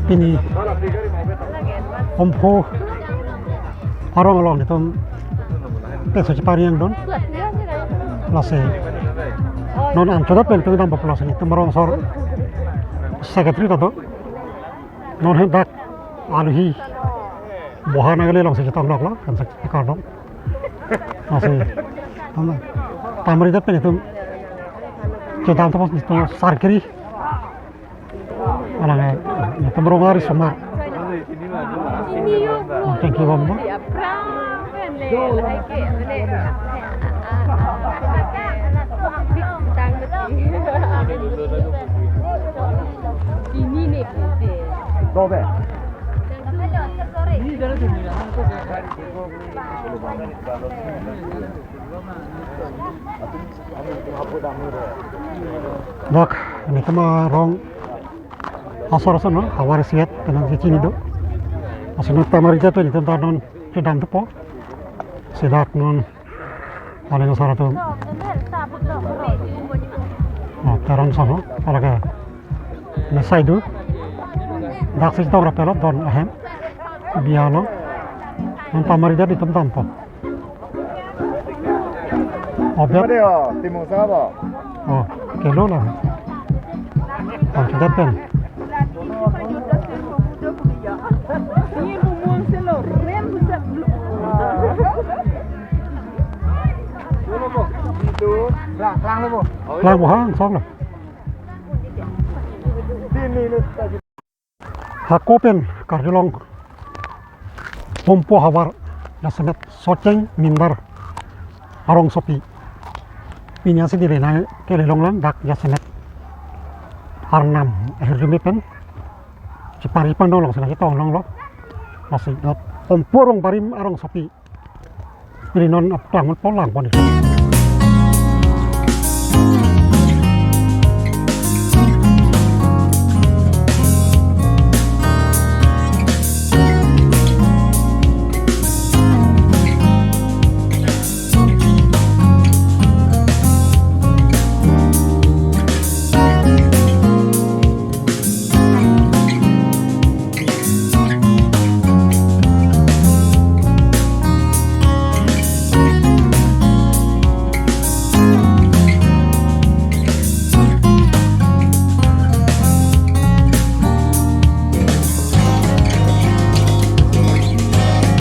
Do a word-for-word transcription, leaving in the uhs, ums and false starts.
Pini Ompho arong along nelitum teso chepari nangdun. Lasi non anchoda pen nelitum dampo pulo si nelitum rong asor secretary ta do. Non hen dak aluhi boha nang kali alongsi chetong doklo, kan sa kardom. Lasi, tama, tamari dak pen nelitum kedam tapas nelitum sarkiri. Alang, eh, nelitum rong ari somar. Thank you, Bamba. Dak, nelitum arong asor asor no, havar siat, penang kechini do. Lasi non tamari dak pen nelitum ta non kedam thupo. Si dak non aling asor atum. Oh, Teron Song, oh, apalagi. Nesai do. Dak si chetong rap lo, don ahem. Bialo. Non tamari dak nelitum dampo. Obet. Made ho, timo sa bo. Oh, kelo la. Oh, sudah pen. Lang, lang lo bo. Lang bo hang, song lo. Hako pen karjulong Ompho havar jasemet Socheng Mindar arongsopi. Pini asi diri nang kele longlang dak jasemet Arnam ahirjume pen chepari pangdong alongsi nang ketong longlo. Lasi dak Ompho arong barim arongsopi. Pini non aplang pon lang pon.